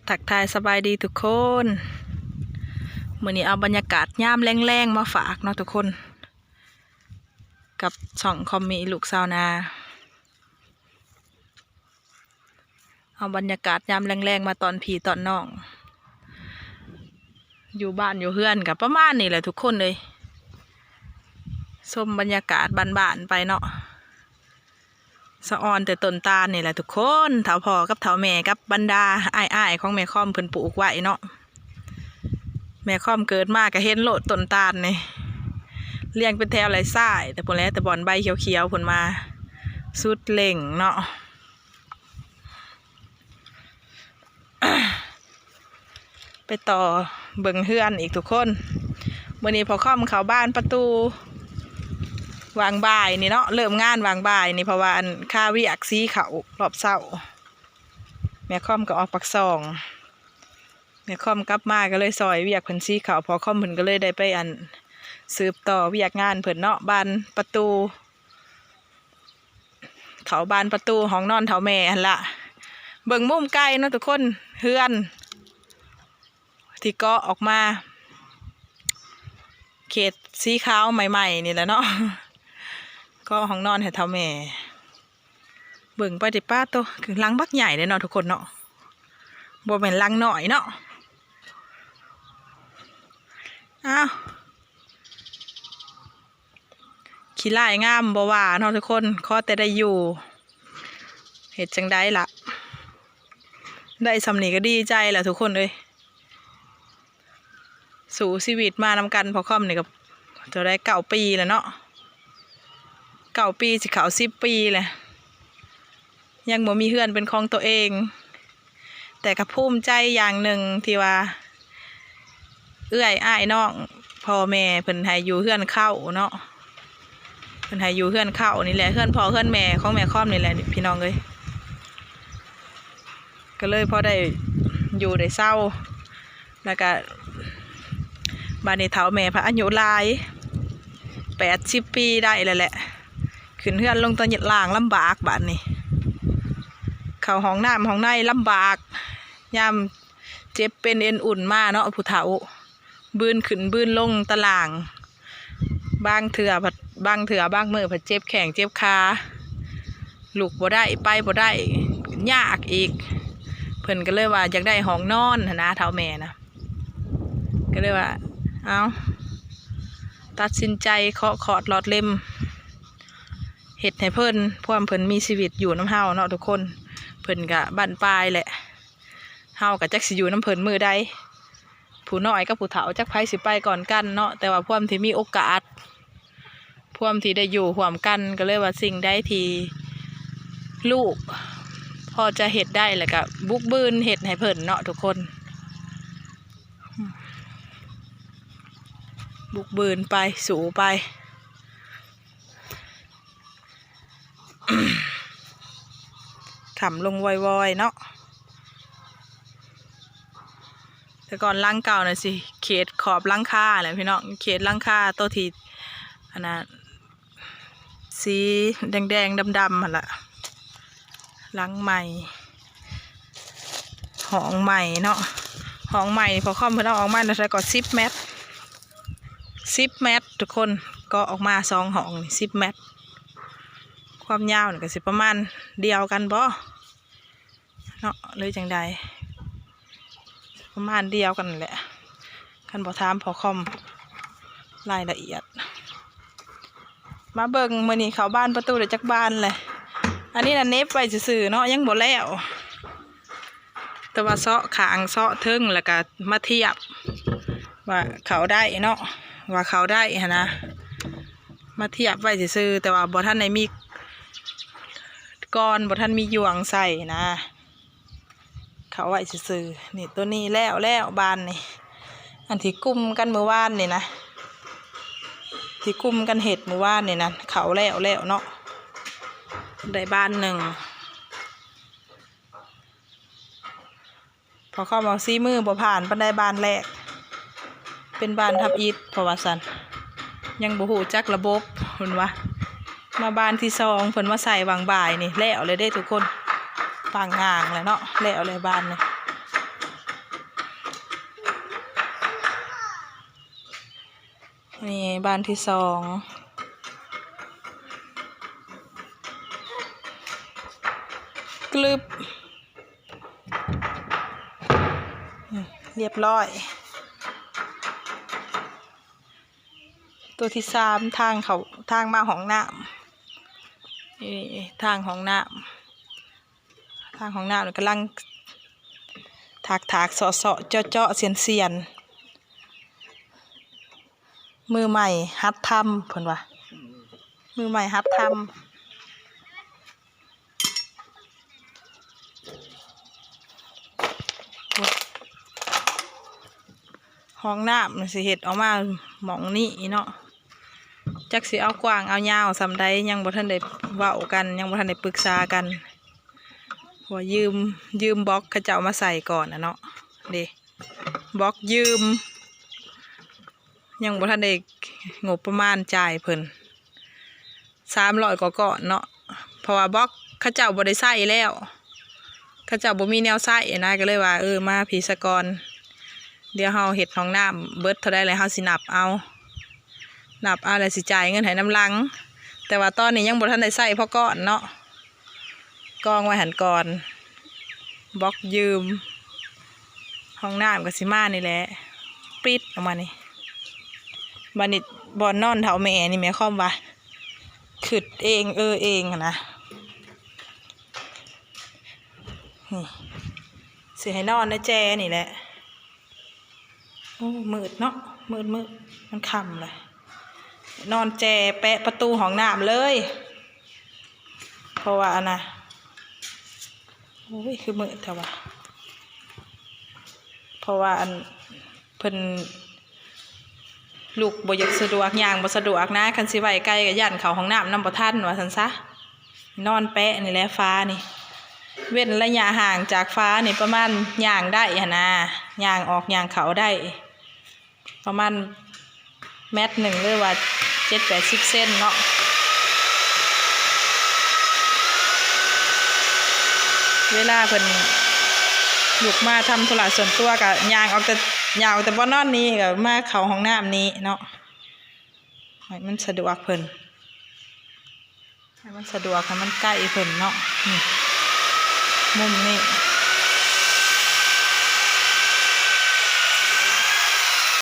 ທັກທາຍສະບາຍດີທຸກຄົນ. ມື້ນີ້ເອົາບັນຍາກາດຍາມແລງໆມາຝາກເນາະທຸກຄົນ ກັບຊ່ອງຄອມມີລູກຊາວນາ. ເອົາບັນຍາກາດຍາມແລງໆມາຕອນພີ່ຕອນນ້ອງ. ຢູ່ບ້ານຢູ່ເຮືອນກໍປະມານນີ້ແຫຼະທຸກຄົນເອີຍ. ຊົມບັນຍາກາດບ້ານໆໄປເນາະ. ສະອອນແຕ່ຕົ້ນຕານນີ້ແຫຼະທຸກຄົນ, ເຖົ້າພໍ່ກັບເຖົ້າແມ່ກັບບັນດາອ້າຍໆຂອງແມ່ຄອມເພິ່ນປູກໄວ້ເນາະ. ແມ່ຄອມເກີດມາກໍເຫັນໂລດຕົ້ນຕານນີ້ ລຽງເປັນແຖວຫຼາຍຊາຍ ແຕ່ພຸ້ນແຫຼະ ແຕ່ບ່ອນໃບຂຽວໆພຸ້ນມາສຸດເຫຼັ້ງເນາະ. ໄປຕໍ່ເບິ່ງເຮືອນອີກທຸກຄົນ. ມື້ນີ້ພໍ່ຄອມເຂົ້າບ້ານປະຕູຫວ່າງບ່າຍນີ້ເນາະ, ເລີ່ມງານຫວ່າງບ່າຍນີ້ ເພາະວ່າອັນຄາວຽກສີເຂົ້າຮອບເຊົ້າ. ແມ່ຄອມກໍອອກປາກຊ່ອງ, ແມ່ຄອມກັບມາກໍເລີຍຊ່ອຍວຽກເພິ່ນສີເຂົ້າ. ພໍ່ຄອມເພິ່ນກໍເລີຍໄດ້ໄປອັນສືບຕໍ່ວຽກງານເພິ່ນເນາະ, ບ້ານປະຕູ ເຂົ້າບານປະຕູຫ້ອງນອນເຖົ້າແມ່ຫັ້ນລະ. ເບິ່ງມຸມໄກເນາະທຸກຄົນ, ເຮືອນທີ່ເກາະອອກມາ ເຂດສີຂາວໃໝ່ໆນີ້ແຫຼະເນາະ, ເກາະຫ້ອງນອນໃຫ້ເຖົ້າແມ່. ເບິ່ງໄປຕິ ປາດໂທ້ ຫຼັງບັກໃຫຍ່ເດ້ເນາະທຸກຄົນເນາະ, ບໍ່ແມ່ນຫຼັງນ້ອຍເນາະ. ອ້າວ ຂີ້ຮ້າຍງາມບໍ່ວ່າເນາະທຸກຄົນ, ຂໍແຕ່ໄດ້ຢູ່ ເຮັດຈັ່ງໃດລະ, ໄດ້ສ່ຳນີ້ກໍດີໃຈລະທຸກຄົນເອີຍ. ສູ້ຊີວິດມານຳກັນ ພໍ່ຄອມນີ້ກໍເທົ່າໃດ ເກົ້າປີແລ້ວເນາະ, ເກົ້າປີ ຊິເຂົ້າສິບປີແລ້ວ. ຍັງບໍ່ມີເຮືອນເປັນຂອງຕົວເອງ, ແຕ່ກໍພູມໃຈຢ່າງໜຶ່ງທີ່ວ່າເອື້ອຍອ້າຍນ້ອງພໍ່ແມ່ເພິ່ນໃຫ້ຢູ່ເຮືອນເຄົ້າເນາະ, ເພິ່ນໃຫ້ຢູ່ເຮືອນເຄົ້ານີ້ແຫຼະ, ເຮືອນພໍ່ເຮືອນແມ່ຂອງແມ່ຄອມນີ້ແຫຼະພີ່ນ້ອງເອີຍ. ກໍເລີຍພໍໄດ້ຢູ່ໄດ້ເຊົາ. ແລ້ວກະບາດນີ້ເຖົ້າແມ່ພັດອາຍຸຫຼາຍ ແປດສິບປີໄດ້ແລ້ວແຫຼະ, ຂຶ້ນເຮືອນລົງຕາລ່າງລຳບາກ. ບາດນີ້ເຂົ້າຫ້ອງນ້ຳຫ້ອງໃນລຳບາກ, ຍາມເຈັບເປັນເອັນອຸ່ນມາເນາະ ຜູ້ເຖົ້າ ບືນຂຶ້ນບືນລົງຕາລ່າງ, ບາງເທື່ອພັດ ບາງເທື່ອບາງມື້ພັດເຈັບແຂ້ງເຈັບຂາ ລຸກບໍ່ໄດ້ໄປບໍ່ໄດ້ ຍາກອີກ. ເພິ່ນກໍເລີຍວ່າຢາກໄດ້ຫ້ອງນອນຫັ້ນນະ ເຖົ້າແມ່ນະ, ກໍເລີຍວ່າ ເອົາ ຕັດສິນໃຈເຄາະຄອດລອດເລັມເຮັດໃຫ້ເພິ່ນ, ພວມເພິ່ນມີຊີວິດຢູ່ນຳເຮົາເນາະທຸກຄົນ. ເພິ່ນກະບັ້ນປາຍແຫຼະ, ເຮົາກະຈັກຊິຢູ່ນຳເພິ່ນມື້ໃດ. ຜູ້ນ້ອຍກັບຜູ້ເຖົ້າຈັກໃຜຊິໄປກ່ອນກັນເນາະ, ແຕ່ວ່າພວມທີ່ມີໂອກາດ ພວມທີ່ໄດ້ຢູ່ຮ່ວມກັນ ກໍເລີຍວ່າສິ່ງໃດທີ່ລູກພໍຈະເຮັດໄດ້ ແລ້ວກະບຸກບືນເຮັດໃຫ້ເພິ່ນເນາະທຸກຄົນ, ບຸກບືນໄປ ສູ້ໄປ. ຄ່ຳລົງວອຍໆເນາະ. ແຕ່ກ່ອນຫຼັງເກົ່ານະ ຊິເຂດຂອບຫຼັງຄາແຫຼະພີ່ນ້ອງ, ເຂດຫຼັງຄາໂຕທີ່ອັນນະ ສີແດງໆ ດຳໆຫັ້ນລະ. ຫຼັງໃໝ່ ຫ້ອງໃໝ່ເນາະ, ຫ້ອງໃໝ່ພໍ່ຄອມເພິ່ນເອົາອອກມາເທົ່າໃດກໍ ສິບແມັດ ສິບແມັດທຸກຄົນ, ກໍອອກມາສອງຫ້ອງນີ້ ສິບແມັດ. ຄວາມຍາວນີ້ກໍຊິປະມານດຽວກັນບໍເນາະ ຫຼືຈັ່ງໃດ, ປະມານດຽວກັນແຫຼະ ຄັນບໍ່ຖາມພໍ່ຄອມລາຍລະອຽດ. ມາເບິ່ງ ມື້ນີ້ເຂົ້າບານປະຕູໄດ້ຈັກບານແຫຼະ. ອັນນີ້ນະ ເນັບໄວ້ຊື່ໆເນາະ, ຍັງບໍ່ແລ້ວ. ແຕ່ວ່າເຊາະຂ້າງເຊາະເທິງ ແລ້ວກະມາທຽບວ່າເຂົ້າໄດ້ເນາະ, ວ່າເຂົ້າໄດ້ຫັ້ນນະ, ມາທຽບໄວ້ຊື່ໆ. ແຕ່ວ່າບໍ່ທັນໄດ້ມີກອນ ບໍ່ທັນມີຢ່ວງໃສ່ນະ, ເຂົ້າໄວ້ຊື່ໆ. ນີ້ ໂຕນີ້ແລ້ວແລ້ວ ບານນີ້, ອັນທີ່ກຸ່ມກັນມື້ວານນີ້ນະ, ທີ່ກຸ່ມກັນເຮັດມື້ວານນີ້ນະ ເຂົ້າແລ້ວແລ້ວເນາະ, ໄດ້ບານໜຶ່ງ. ພໍ່ຄອມເວົ້າ ສີມືບໍ່ຜ່ານປານໃດບານແລກ, ເປັນບານທຳອິດ ເພາະວ່າຊັ້ນ, ຍັງບໍ່ຮູ້ຈັກລະບົບ ເພິ່ນວ່າ. ມາບານທີສອງ ເພິ່ນມາໃສ່ຫວ່າງບ່າຍນີ້ ແລ້ວເລີຍເດ້ທຸກຄົນ, ປາງງາງແລ້ວເນາະ, ແລ້ວເລີຍບານນີ້. ນີ້ບານທີສອງ ກຶບ ອືມ ລຽບຮ້ອຍ. ຕົວທີສາມ ທາງເຂົ້າ ທາງມາຫ້ອງນ້ຳ ນີ້ທາງຫ້ອງນ້ຳ ທາງຫ້ອງນ້ຳກຳລັງຖາກໆ ເຊາະໆ ເຈາະໆ ຊຽນໆ. ມືໃໝ່ຫັດທຳ ເພິ່ນວ່າ ມືໃໝ່ຫັດທຳ. ຫ້ອງນ້ຳຊິເຮັດອອກມາໝ່ອງນີ້ເນາະ ຈັກຊິເອົາກວ້າງເອົາຍາວສ່ຳໃດ ຍັງບໍ່ທັນໄດ້ເວົ້າກັນ ຍັງບໍ່ທັນໄດ້ປຶກສາກັນ ເພາະວ່າຢືມ ຢືມບລັອກເຂົາເຈົ້າມາໃສ່ກ່ອນນະເນາະ ເດ້ ບລັອກຢືມ ຍັງບໍ່ທັນໄດ້ງົບປະມານຈ່າຍເພິ່ນ ສາມຮ້ອຍກວ່າກ້ອນເນາະ ເພາະວ່າບລັອກເຂົາເຈົ້າບໍ່ໄດ້ໃຊ້ແລ້ວ ເຂົາເຈົ້າບໍ່ມີແນວໃຊ້ນະ ກໍເລີຍວ່າ ເອີ ມາພີ້ສາກ່ອນ ດຽວເຮົາເຮັດຫ້ອງນ້ຳເບິດເທົ່າໃດແລ້ວ ເຮົາຊິນັບເອົາ ນັບເອົາແລ້ວຊິຈ່າຍເງິນໃຫ້ນຳຫຼັງ ແຕ່ວ່າຕອນນີ້ຍັງບໍ່ທັນໄດ້ໃຊ້ພໍກ້ອນເນາະ. ກອງໄວ້ຫັ້ນກ່ອນ ບລັອກຢືມ ຫ້ອງນ້ຳກໍຊິມານີ້ແຫຼະ ປິດອອກມານີ້ ບາດນີ້ບ່ອນນອນເຖົ້າແມ່ນີ້ ໝາຍຄວາມວ່າ ຂຶດເອງເອີເອງຫັ້ນນະ ນີ້ ຊິໃຫ້ນອນໃນແຈນີ້ແຫຼະ. ໂອ້ ມືດເນາະ ມືດໆ ມັນຄ່ຳແລ້ວ ນອນແຈແປະປະຕູຫ້ອງນ້ຳເລີຍ ເພາະວ່າອັນນະ ໂອ້ຍ ຄືມືດແທ້ວະ ເພາະວ່າອັນ ເພິ່ນລຸກບໍ່ຢາກສະດວກ ຍ່າງບໍ່ສະດວກນະ ຄັນຊິໄຫວ້ໄກກໍຢ້ານເຂົ້າຫ້ອງນ້ຳນຳບໍ່ທັນ ວ່າຊັ້ນຊະ. ນອນແປະນີ້ແຫຼະ ຝານີ້ ເວັ້ນໄລຍະຫ່າງຈາກຝານີ້ປະມານ ຍ່າງໄດ້ຫັ້ນນາ ຍ່າງອອກຍ່າງເຂົ້າໄດ້ ປະມານແມັດໜຶ່ງ ຫຼືວ່າເຈັດແປດສິບເຊັນເນາະ. ເວລາເພິ່ນລຸກມາທຳທຸລະສ່ວນຕົວ ກະຍ່າງອອກແຕ່ ຍ່າງອອກແຕ່ບ່ອນນອນນີ້ ກະມາເຂົ້າຫ້ອງນ້ຳນີ້ເນາະ ໃຫ້ມັນສະດວກເພິ່ນ. ໃຫ້ມັນສະດວກ ໃຫ້ມັນໃກ້ເພິ່ນເນາະ ນີ້ ມຸມນີ້